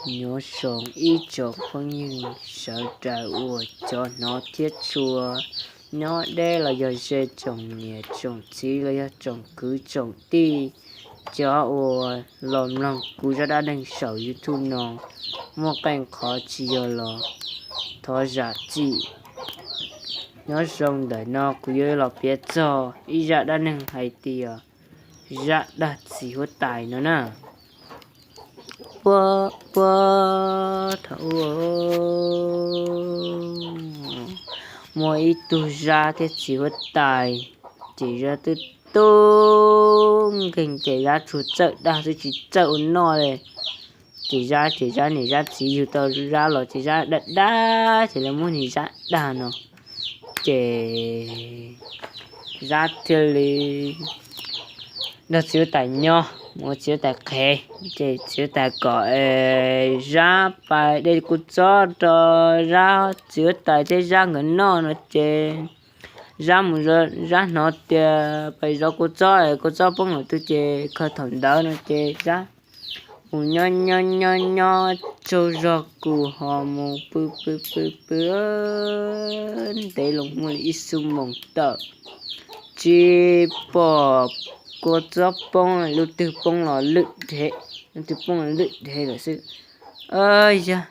Nyob zoo ib tsoom phooj ywg sawv daws uas cov hnov thiab tshua, nyob deb los yog ze, tsoom niam tsoom txiv los yog tsoom kwv tsoom tij, cov uas los mloog kuv zaj dab neeg saum YouTube no, muaj qee qhov tsis yog los thov zam txim. Nyob zoo ntawm no kuv yuav los piav txog ib zaj dab neeg hais tias zaj dag txiv huab tais no na. Puag puag thaum ub, muaj ib tug zab thiab txiv huab tais, ces zab twb tub nkeeg ces zab tsuas txawj dag xwb tsis txawj ua noj li. Ces zab ces zab niam zab txiv yug tau zab los ces zab dag dag ces lawv muab niag zab dag no. Ces zab thiaj li nrog txiv huab tais nyob, mus ua txiv huab tais qhev, ces txiv huab tais kom zab pais de kua txob rau zab, txiv huab tais thiab zab nkawd noj no ces zab mus, zab hnov tias pais zov kua txob, kua txob poob lawm twg ces khaws thaum ntawd no ces zab mus nyob nyob nyob nyob tsaug zog kuj ho mus pw pw pw pw ntev los muaj li ib xuab moos tawm, tsis pom kua txob poob, lub twg poob los lwj dhev, lub twg poob los lwj dhev lawm xwb. Yog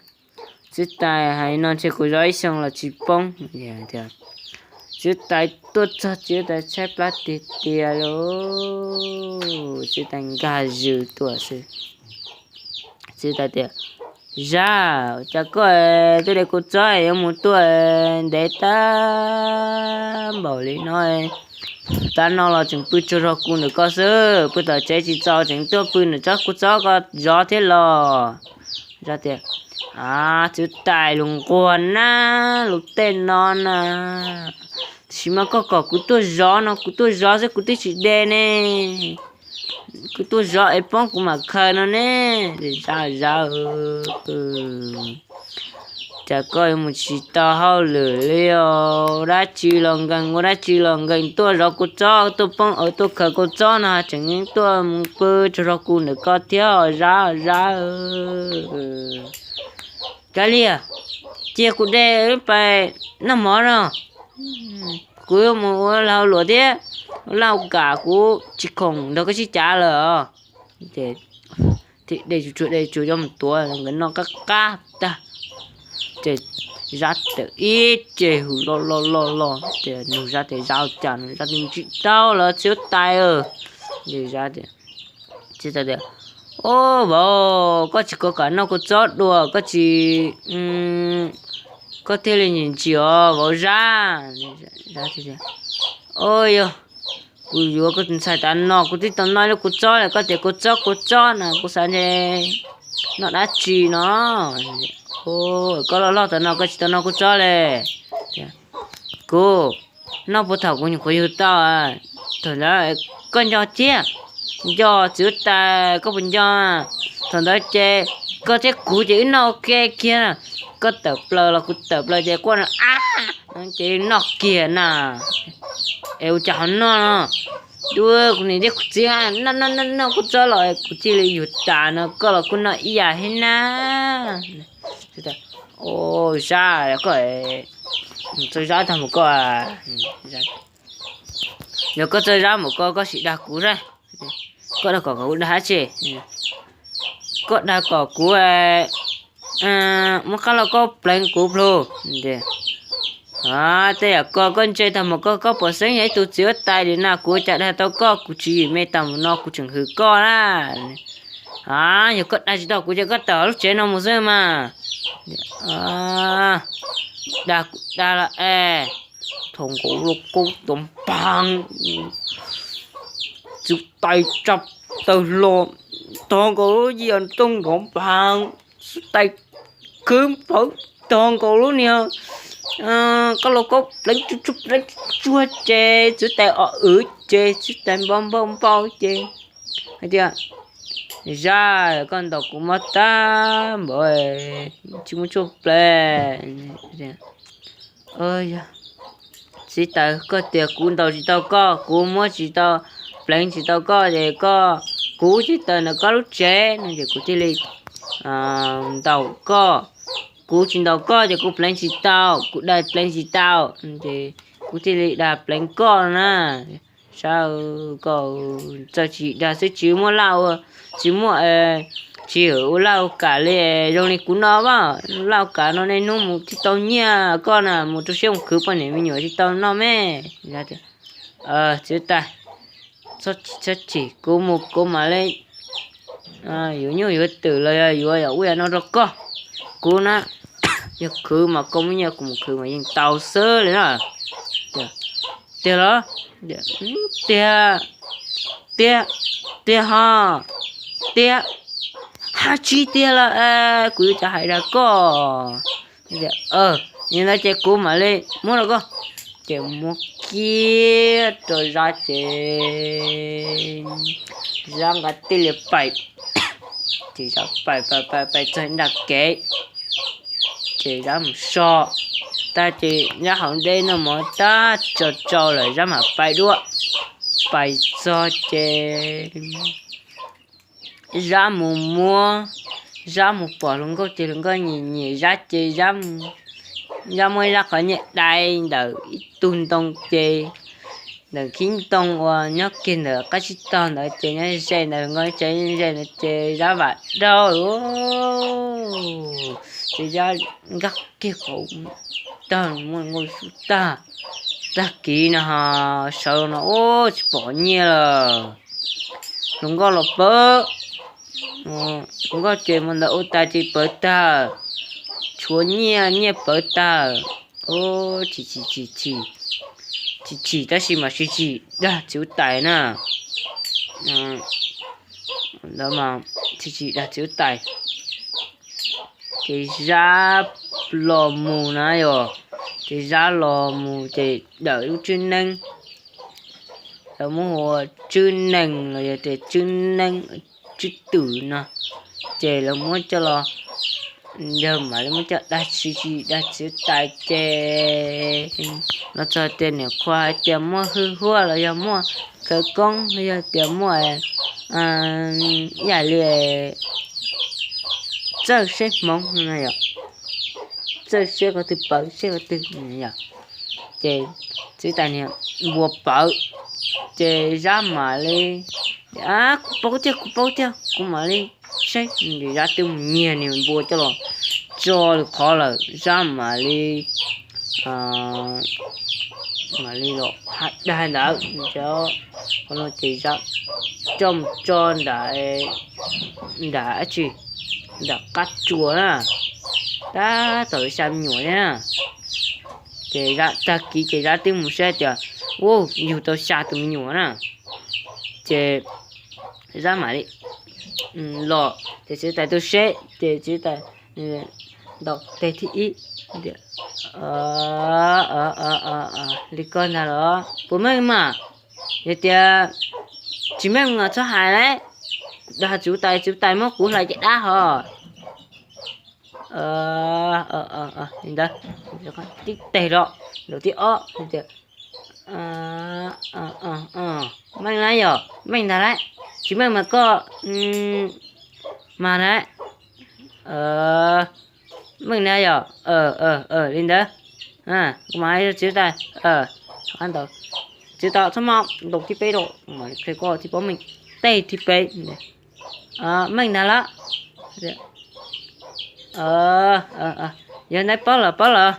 txiv huab tais hais no ntshe kuv zov ib xyoo los tsis poob. Txiv huab tais tuaj txog txiv huab tais tshaib plab tiag tiag lauj, txiv huab tais nkag zws tuaj xwb. Txiv huab tais tias, Zab, cas koj twb de kua txob yuav mus tuaj ntev tag npaum li no, tav no los tseem pw tsaug zog kuv ntawm koj xwb, pw tom tsev tsis txaus tseem tuaj pw ntawm tsob kua txob koj zov thiab los? Zab tias, A, txiv huab tais, lus nquag na, lus tej no na, tiam sis mas koj kom kuv tuaj zov no kuv tuaj zov xwb kuv twb tsis de ne. Kuv tuaj zov es poob kuv mam khaws no ne. Zab, Zab, cas koj yuav mus tsis tau hauj lwm li os, dab tsi los nkees ua dab tsi los nkees, tuaj zov kua txob tuaj poob tuaj khaws kua txob no tseem tuaj mus pw tsaug zog kuv ntawm koj thiab os Zab, Zab. Kav liam, cia kuv de pais noj mov no, kuv yuav mus ua lag ua luam thiab, ua laj ua kam kuv tsis khoom nrog koj sib cav lawm os. Ces de tsuag de tsuag coj mus tuav nkawd noj qab qab tag, ces Zab tawm ib ce hu loj loj loj loj, ces nug Zab tias, Zab, ua cas no? Zab tias, Tsis tau lawm txiv huab tais. Ces Zab tias, Txiv huab tais tias, Au, vauv, koj tsis kam noj kua txob dua koj tsis, koj thiaj li ntsim ntsim os vauv Zab. Au, yog kuv yuav koj tus ntxhais tas no kuv twb tau noj ib lub kua txob lawm, koj tias kua txob kua txob no kuv xav ntshe noj dab tsi no. Koj loj loj tas no koj tsis tau noj kua txob li. Kuv noj puag thaum kuv nyuam qhuav yug tau. Thaum ntawd koj nco thiab, nco txiv huab tais koj puas nco? Thaum ntawd ces koj thiab kuv ces wb noj ua ke kiag, koj tawm plaws los kuv tawm plaws ces quaj no a, ces noj kiag na. Es ua cas ho noj no? Dua kuv niam thiab kuv txiv noj noj noj kua txob los kuv thiaj li yug tas no, koj los kuj noj ib yam thiab na. Au, Zab, koj txawj Zab tag npaum koj, yog koj txawj Zab npaum koj, koj sim dag kuv saib, koj dag kom kuv dag dab tsi? Koj dag kom kuv muab qab lauj kaub pleev kuv plhu. Tej yam ko koj ntse tag npaum koj, koj pom xeeb yog ib tug txiv huab tais li na, kuv cas dag tau koj, kuv tswv yim me tag npaum no kuv tseem hwm koj na. A, yog koj dag tsis tau kuv ces koj tawm lub tsev no mus xwb mas. Dag kuv dag los es, thaum nkaus lub kaub tov npaag, txiv huab tais tsa taw hlo, tog nkaus lub yia tooj nrov npaag, txiv huab tais khwb plhawv, tog nkaus lub niag qab lauj kaub pleev tsuag pleev tsuag ces txiv huab tais o wv ces txiv huab tais npau npau npau ces hais tias, Zab, koj ntaus kuv mob tag npaum, tsis muaj tshuaj pleev. Txiv huab tais, koj tias kuv ntaus tsis tau koj, kuv muab tsis tau, pleev tsis tau koj ces koj, kuv tsis tawm ntawm koj lub tsev no ces kuv thiaj li ntaus koj. Kuv tsis ntaus koj ces kuv pleev tsis tau, kuv dag pleev tsis tau, ces kuv thiaj li dag pleev koj na. Sab koj txawm tsis dag xwb tsis muaj laj, tsis muaj, tsis ua laj ua kam li zoo li kuv no as. Laj ua kam no niaj hnub mus thiaj tau nyiaj, koj na mus rau siab mus khwv poj niam me nyuam thiaj tau noj me. Txiv huab tais, txhob chim, kuv mus kuv mam li yuav nyuj yuav twm los yog yuav yam ub yam no rau koj. Kuv na, yog khwv mas koj muab nyiaj kuv mus khwv mas yeej tau xwb li na. Tiag los? Tiag, tiag, tiag ho, tiag, hab tsis tiag los kuv yuav tsis hais dag koj. Yog ntawd ces kuv mam li muab rau koj. Ces muab kiag rau Zab ces Zab nqa tij li pais, ces Zab pais pais pais pais txog nram kev, ces Zab mus so tag ces Zab haus dej noj mov tag tso tsau lawm Zab mam pais dua. Pais txog ces Zab mus muab, Zab mus pom hluas nkauj ces hluas nkauj nyiam nyiam Zab ces Zab muab Zab qhov nyiaj dai ntawm ib tug ntoo ces ntawm khib ntoo uas nyob kiag ntawm qab tsib taug ntawd ces nyob ze ntawd hluas nkauj tsev ze ntawd ces Zab vam dhau ces Zab nkag kiag qhov tag, muaj nkauj xub tag. Tag kis no ho sawv no ub tsis pom qhov nyiaj lawm. Hluas nkauj los pawv, hluas nkauj ces mus ntawd ua tas ces pawv tag, tshuav nyiaj nyiaj pawv tag. Ub, chim chim chim chim, chim chim tab sis mas tsis chim dag txiv huab tais na. Ntawd mas tsis chim dag txiv huab tais. Ces Zab los mus na yom, ces Zab los mus ces dawm lub tswb neeb, lawv muab hu ua tswb nees los yog tias tswb neeb, tswb twm no, ces lawv muab coj los, yawg mam li muab coj dag tsis chim dag txiv huab tais ces los txog tias niam qhua hais tias muaj hwj huaj los yog muaj khawv koob los yog tias muaj ib yam li txawj seb hmoov no yom, txawj seb qhov twg pawv seb qhov twg yom. Ces txiv huab tais niag npua pawv, ces Zab mam li, kuv paub tiag, kuv paub tiag, kuv mam li saib. Ces Zab twb mus nyiag niag npua coj los tso lwm qhov lawm, Zab mam li, mam li los hais dag ntawd, qhov no ces Zab coj mus tso nram, nram dab tsi, nram qab tsua na, tab tom xya me nyuam thiab na. Ces Zab tag kis ces Zab twb mus saib tias, u, yug tau xya tus me nyuam na. Ces Zab mam li los ces txiv huab tais tuaj seb ces txiv huab tais ntaus teg thib ib, li koj ntag los puas meej mas? Yog tias tsis meej mas txhob hais lauj, dag txiv huab tais, txiv huab tais muab kuv hlais caj dab hos. Li ntawd, tib teg los, ntaus thib ob tias, meej na yom, meej ntag lauj, tsis meej mas koj mas na, meej na yom, li ntawd, kuv mam hais rau txiv huab tais, txiv huab tais txhob maj, ntaus thib peb rau, koj tsis paub meej, teg thib peb, meej ntag lauj. Yog ntawd paub lawm, paub lawm,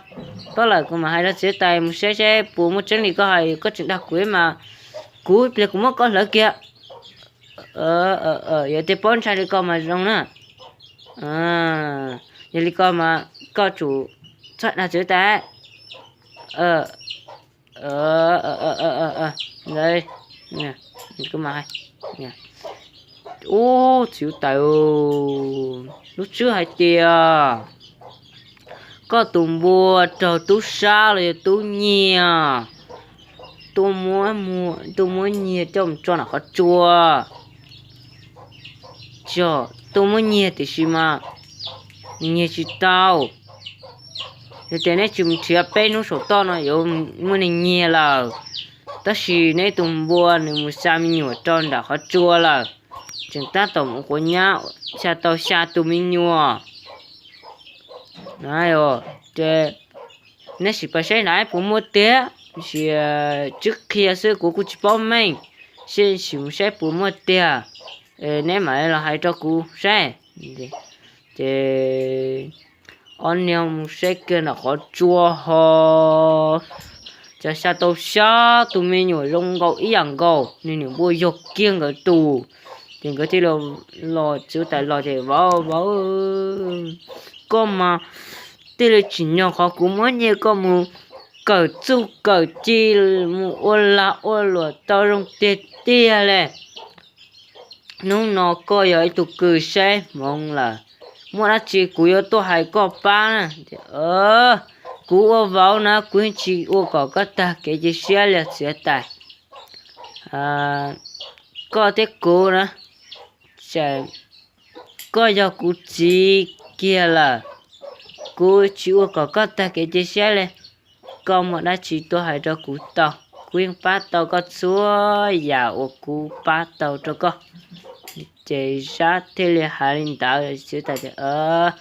paub lawm kuv mam hais rau txiv huab tais mus saib seb puas muaj tseeb li koj hais, koj tseem dag kuv mas, kuv ib pliag kuv muab koj hlawv kiag. Yog tias paub ntshai li koj mas zoo na. Yog li koj mas koj tsum txhob dag txiv huab tais. Ntawd, kuv mam hais, ub, txiv huab tais, lub tswb hais tias koj tus npua raug tub sab los yog tub nyiag tuaj muab, tuaj muab nyiag coj mus tso nram qhov tsua. Txog tuaj muab nyiag tiam sis mas nyiag tsis tau. Yog tias neb tsis mus nrhiav peb hnub saum toj no yuav muaj neeg nyiag lawm, tab sis neb tus npua nws mus xa me nyuam rau nram qhov tsua lawm. Tseem tab tom mus quav nyab, xya tau xya tus me nyuam. Ces neb sim pab saib na puas muaj tiag, sis tswb qhia xwb kuv kuj tsis paub meej, sim mus saib puas muaj tiag, neb mam los hais rau kuv saib. Ces ob niag mus saib kiag ntawm qhov tsua ho, cas xya tau xya tus me nyuam zoo nkaus ib yam nkaus, nws niam npua yog kiag nkawd tus. Ces nkawd thiaj li los, txiv huab tais los ces, Vauv, vauv, koj mas thiaj li tsim nyog qhov kuv muab nyiaj koj mus kawm txuj kawm ci, mus ua lag ua luam tau zoo tiag tiag li. Hnub no koj yog ib tug kws saib hmoov lawm, muaj dab tsi kuv yuav tuaj hais koj pab na. Kuv ua vauv na kuv yeej tsis ua kom koj tag kev cia siab li txiv huab tais. Koj thiab kuv na, koj yog kuv txiv kiag lawm, kuv tsis ua kom koj tag kev cia siab li. Koj muaj dab tsi tuaj hais rau kuv tau, kuv yeej pab tau koj txhua yam uas kuv pab tau rau koj. Ces Zab thiaj li hais li ntawd, txiv huab tais tias,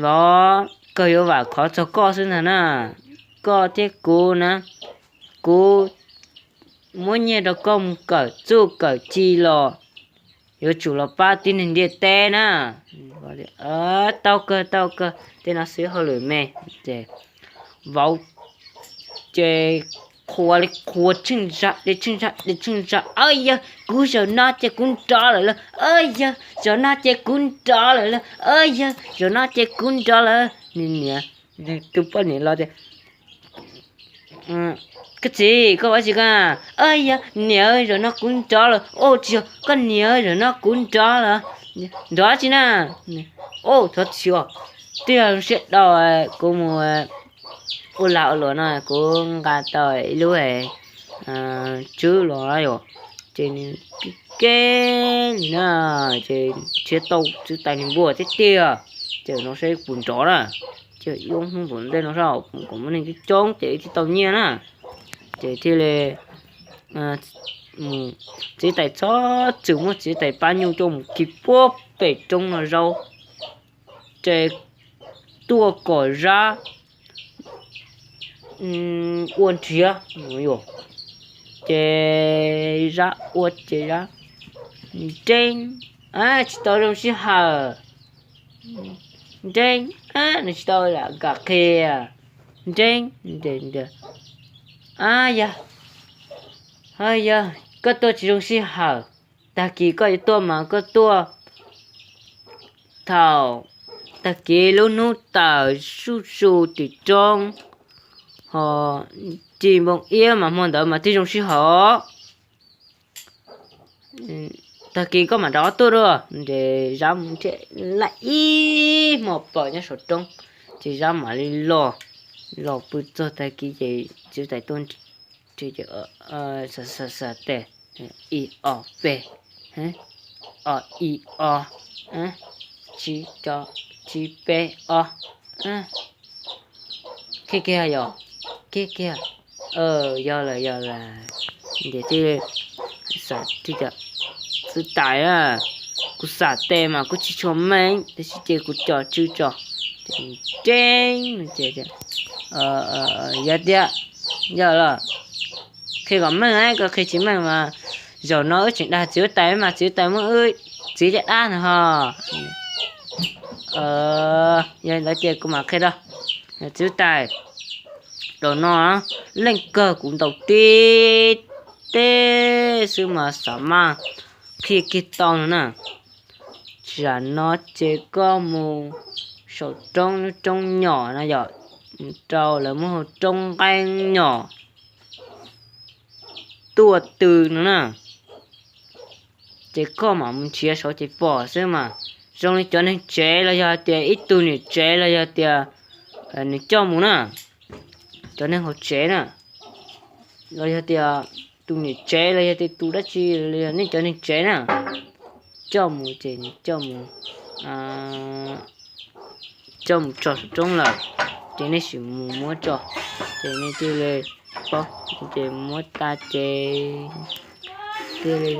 Vauv, kawg yuav vam khov txog koj xwb ntag na. Koj thiab kuv na, kuv muab nyiaj rau koj mus kawm txuj kawm ci los yuav tsum los pab tib neeg ntiaj teb na. Tau kawg, tau kawg, tej no xwb hauj lwm me. Ces vauv ces qhuas li qhuas, tsheej zaj li tsheej zaj li tsheej zaj, Yog kuv zaum no ces kuv nrov lawm lauj, yog zaum no ces kuv nrov lawm lauj, yog zaum no ces kuv nrov lawm. Nws niam, tus poj niam los tias, Koj txiv, koj ua tsi koj? Yog niam, zaum no kuv nrov lawm. Ua tsis yog koj niam, zaum no kuv nrov lawm. Nrov tsi na? Ua thov txim, twb yog siab dhau, kuv mus ua lag ua luam no kuv nqa tau ib lub tswb los yom, ces nws ke li na, ces nrhiav tau txiv huab tais niag npua thiab tiag, ces no saib puas nrov na. Ces ib ob hnub tom ntej no saib kom muaj neeg coob coob ces thiaj tau nyiaj na. Ces thiaj li mus, txiv huab tais txhob txwm muab txiv huab tais pab nyuj coj mus khi puag pem roob no zaub, ces tuaj kom Zab ua nrhiav no yom. Ces Zab ua ces Zab nreeb, tsis tau zoo sij hawm, nreeb, nws tsis tau lam kam qhia, nreeb, Yog, yog koj tuaj tsis zoo sij hawm, tag kis koj yuav tuaj mas koj tuaj thaum tag kis lub hnub tawm suj su tim roob, ho ris npoo iab mas hmo ntawd mas thiaj zoo sij hawm. Tag kis koj mam rov qab tuaj dua. Ces Zab mus nrhiav laj ib hmo pawg nyob saum roob, ces Zab mam li los, los pw txog tag kis ces txiv huab tais tuaj, xam xam tes, ib ob peb, ob ib ob, tsib, tsib peb ob, kiag kiag yog, kiag kiag, yog lawm yog lawm. Ces thiaj xam tias, txiv huab tais, kuv xam tes mas kuv tsis tshua meej tab sis ces kuv cog tswb tso. Ces nreeb, yog tiag, yog los, qhia kom meej, koj qhia tsis meej mas zaum no wb tseem dag txiv huab tais mas txiv huab tais muab wb txiv caj dab ntag ho. Yog li ntawd ces kuv mam qhia rau txiv huab tais. Zaum no leej kawg kuv ntaus tib teb xwb mas xav mas qhia kiag tau no na. Tsam no ces koj mus saum roob, lub roob nyom no yog, mus rau lawv muab hu roob nqeeb nyom tuaj tw no na. Ces koj mam mus nrhiav saud ces pom xwb mas. Zoo li cov neeg tsev los yog hais tias ib tug niam tsev los yog tias nws coj mus na, cov neeg hauv tsev na, los yog tias tus niam tsev los yog tias tus dab tsi los yog nej cov neeg tsev na, coj mus ces nws coj mus, coj mus tso saum roob lawm, ces nej sim mus muab tso, ces nej thiaj li paub, ces muab tas ces thiaj li